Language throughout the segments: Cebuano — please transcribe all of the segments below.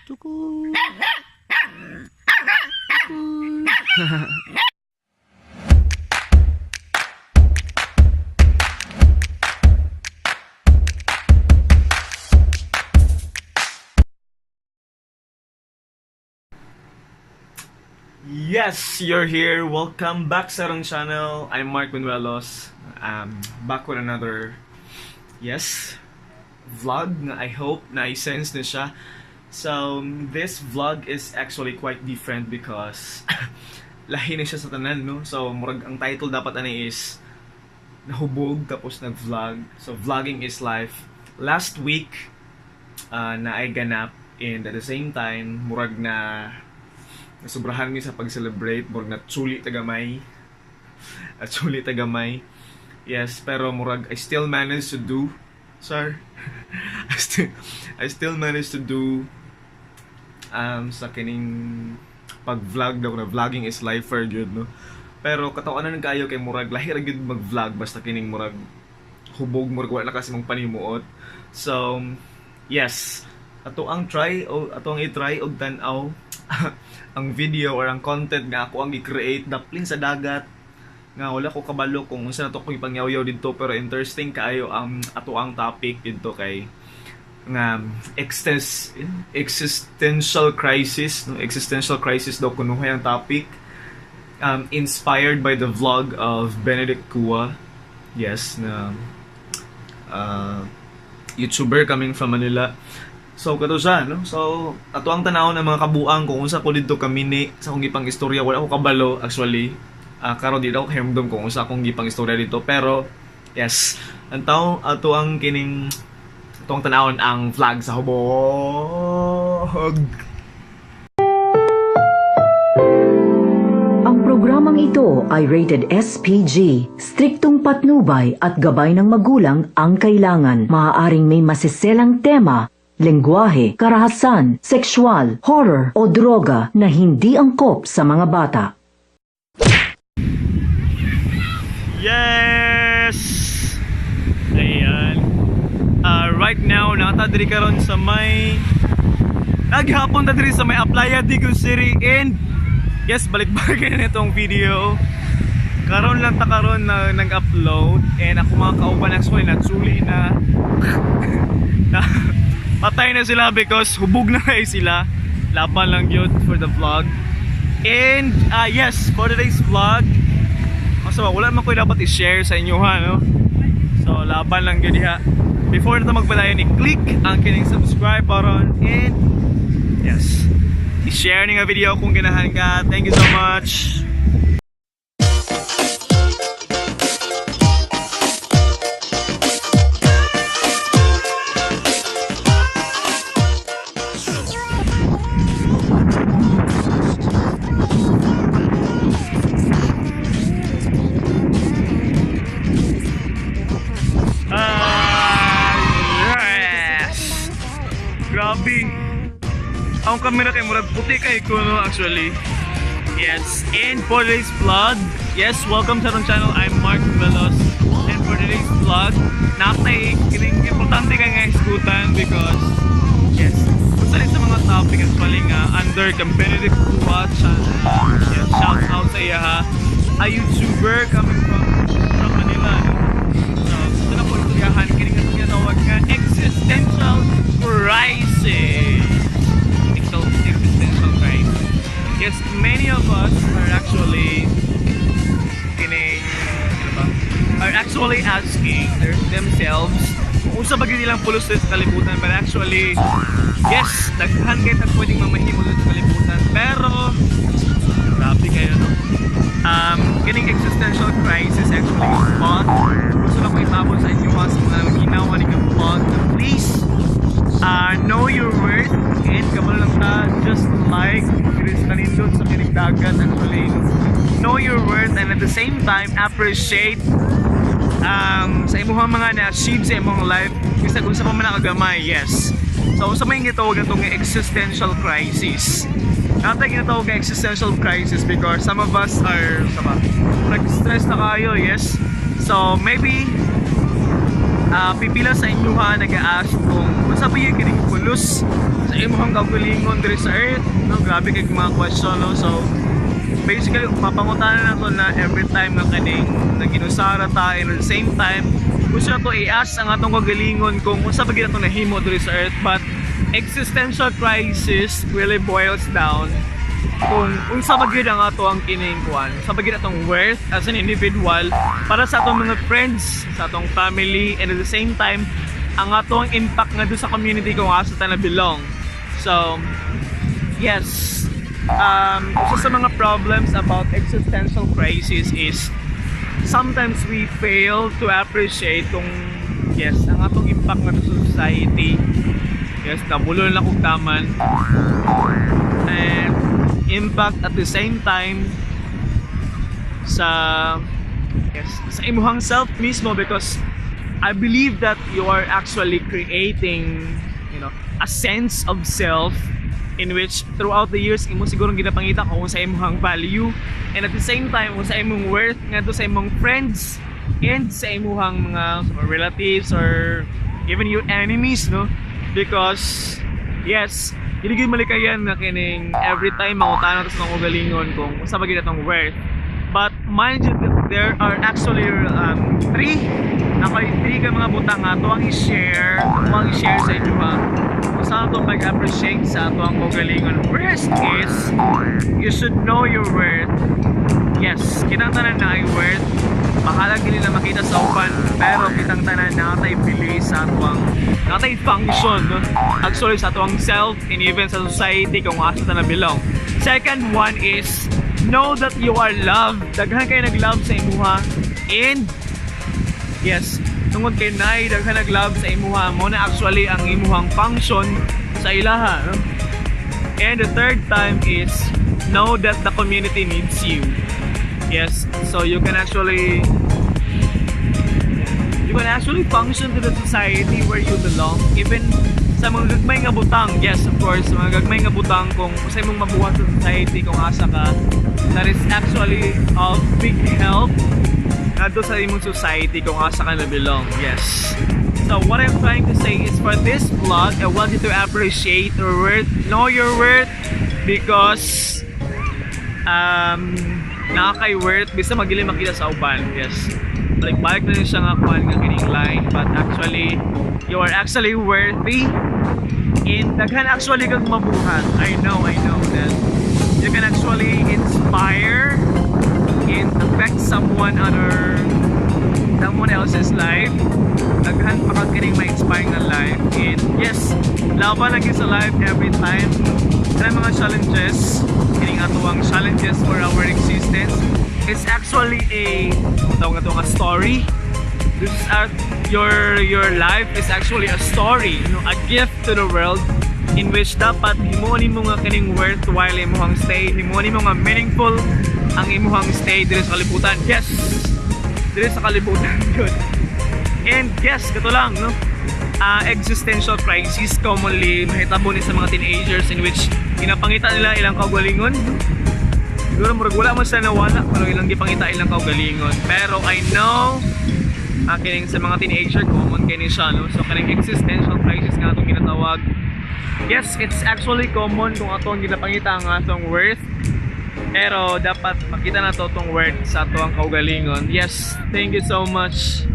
Tukoy. Tukoy. Yes, you're here. Welcome back sa atong channel. I'm Mark Manuelos. Back with another, yes, vlog na I hope na i-sense na siya. So, this vlog is actually quite different because lahi na siya sa tanan, no? So, murag ang title dapat ani is nahubog tapos nag-vlog. So, vlogging is life. Last week, na ay ganap and at the same time, murag na nasobrahan mi sa pag-celebrate, murag natsuli tagamay. At tsuli tagamay. Yes, pero murag I still managed to do, sir. I still managed to do sa kining pag-vlog daw na vlogging is life for good, no. Pero katawanan kayo kay murag lahi ra gyud mag-vlog basta kining murag hubog, murag wala na kasi mong panimuot. So, yes, ato ang try o ato ang i-try og tan-aw ang video or ang content nga ako ang i-create daplin sa dagat nga wala ko kabalo kung unsa na to ko ipangyaw-yaw didto, pero interesting kaayo ang ato ang topic didto kay nga existential crisis, no? Existential crisis daw kunuhay ang topic, inspired by the vlog of Benedict Kua, yes, na YouTuber coming from Manila. So kato siya, no? So ato ang tanaw ng mga kabuang kung unsa ko didto kamini sa akong gipang istorya, wala ko kabalo actually. Karon di daw kahimdom kung unsa akong gipang istorya dito, pero yes, ang taw ato ang kining ato ang tanawon ang vlog sa hubog. Ang programang ito ay rated SPG. Striktong patnubay at gabay ng magulang ang kailangan. Maaaring may masiselang tema, lengguwahe, karahasan, sexual, horror o droga na hindi angkop sa mga bata. Yes! Ayan. Right now, nata diri karon sa may naghapon ta diri sa may Aplaya, Digos City, and yes, balik-balik na itong video. Karon lang ta karon na nag-upload and ako mga kauban actually natsuli na na patay na sila because hubog na kayo sila. Laban lang yun for the vlog. And yes, for today's vlog, masa ba, wala man ko dapat i-share sa inyo ha, no? So, laban lang gyud diha. Before na ta magpadayon, i-click ang kining subscribe button and yes, i-share ni nga video kung ganahan ka. Thank you so much. Ah, yes! Grabe. Ang kamera kay murag puti kay ko, no, actually. Yes, and for today's vlog, yes, welcome sa atong channel. I'm Mark Velos. And for today's vlog, natay kining importante kay nga isgutan because yes, usa ni sa mga topic actually nga under kang Benedict Kua channel. Yes, shout out sa iya ha. A YouTuber coming from Manila, no? So, gusto na po istoryahan kini nga tinatawag nga existential crisis. Existential crisis. Yes, many of us are actually kining ano ba? Are actually asking themselves kung unsa ba gyud nilang pulos sa kalibutan, but actually yes, daghan kay tag pwedeng mamahimo sa kalibutan, pero grabe kayo, no? Kining existential crisis actually vlog, gusto na ko itabon sa inyo ha, sa mga ginawa ni vlog na please know your worth and kabalo lang ta, just like Chris kanindot sa kining dagat actually, no? Know your worth and at the same time appreciate sa imuhang mga na-achieve sa imong life bisag unsa pa man ang gamay. Yes, so unsa may gitawag atong existential crisis? Natay ginatawag nga existential crisis because some of us are sa ba, stress na kayo. Yes, so maybe Pipila sa inyo ha nag-ask kung unsa ba yung kining pulos sa imong kaugalingon diri sa earth, no? Grabe kay mga question, no? So basically, mapangutana na to na every time nga kaning naginusara ta, and at the same time gusto na to i-ask ang atong kaugalingon kung unsa ba gyud atong nahimo diri sa earth. But existential crisis really boils down kung unsa ba gyud ang ato ang kining kuan, unsa ba gyud atong worth as an individual para sa atong mga friends, sa atong family, and at the same time ang atong impact nga sa community kung asa ta na belong. So yes, isa sa mga problems about existential crisis is sometimes we fail to appreciate kung, yes, ang atong impact nga sa society. Yes, nabulol na kog taman. And impact at the same time sa, yes, sa imuhang self mismo, because I believe that you are actually creating a sense of self in which throughout the years imo siguro ginapangita kung sa imong value and at the same time kung sa imong worth ngadto sa imong friends and sa imuhang mga relatives or even your enemies, no? Because yes, dili gyud malikayan nga kining every time mangutana ta sa mga kaugalingon kung unsa ba gyud atong worth. But mind you, there are actually three, nakoy three ka mga butang nga ato ang i-share sa inyo ha kung saan ato mag-appreciate sa ato ang kaugalingon. First is you should know your worth. Yes, kitang tanan naay worth. Bahala dili na makita sa uban, pero kitang tanan naa tay bili sa atuang, naa tay function, no? Actually sa atuang self and even sa society kung asa ta na belong. Second one is know that you are loved. Daghan kay nag-love sa imuha, and yes, tungod kay nay daghan nag-love sa imuha mo na actually ang imuhang function sa ilaha, no? And the third time is know that the community needs you. Yes, so you can actually function to the society where you belong, even sa mga gagmay nga butang. Yes, of course, sa mga gagmay nga butang kung unsay imong mabuhat sa society kung asa ka, that is actually of big help ngadto sa imong society kung asa ka na belong. Yes. So what I'm trying to say is, for this vlog, I want you to appreciate your worth, know your worth, because naa kay worth bisa magdili makita sa uban. Yes, like balik na rin siya nga kuan nga kining line, but actually you are actually worthy and daghan actually kang mabuhat. I know that you can actually inspire and affect someone else's life. Daghan pa kang kining ma-inspire nga life, and yes, laban lagi sa life every time. Kanang mga challenges, kining atuang challenges for our existence, it's actually a tawag ato nga story. This is your life is actually a story, a gift to the world in which dapat himuon nimo nga kining worthwhile imong stay, himuon nimo nga meaningful ang imong stay diri sa kalibutan. Yes, diri sa kalibutan yun. And yes, kato lang, no? Existential crisis commonly mahitabo ni sa mga teenagers in which ginapangita nila ilang kaugalingon. Siguro murag wala man sila nawala pero ilang gipangita ilang kaugalingon. Pero I know kining sa mga teenager common kay ni siya, no? So kaning existential crisis nga atong ginatawag. Yes, it's actually common kung atong ginapangita ang atong worth. Pero dapat makita na to tong worth sa ato ang kaugalingon. Yes, thank you so much.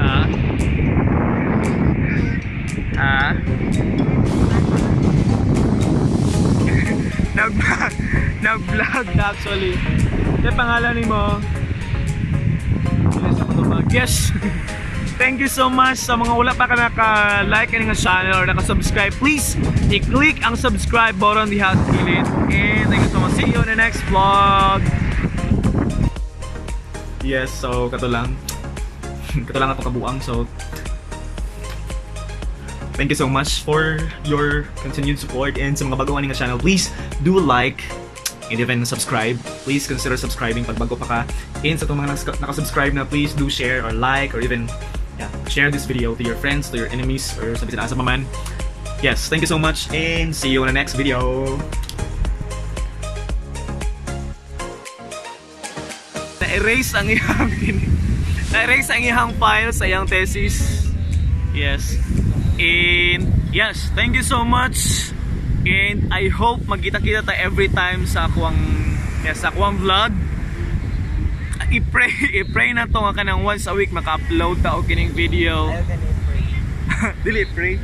Ah. Ah. Nag-vlog actually. Ano pangalan nimo? Bilis ako tumag. Yes. Thank you so much sa mga wala pa ka naka-like ani nga channel or naka-subscribe. Please, i-click ang subscribe button diha sa gilid. And thank you so much. See you in the next vlog. Yes, so kato lang. Kato lang atong kabuang. So thank you so much for your continued support, and sa mga bago ani nga channel, please do like and even subscribe. Please consider subscribing pag bago pa ka. And sa itong mga nakasubscribe na, please do share or like or even, yeah, share this video to your friends, to your enemies, or sa bisan asa pa man. Yes, thank you so much and see you in the next video. Na-erase ang iyang file sa iyang thesis. Yes. And yes, thank you so much. And I hope magkita-kita ta every time sa akuang, yes, sa akuang vlog. I-pray i-pray na to nga kanang once a week maka-upload ta og kining video. Ayaw gani pray. Dili pray.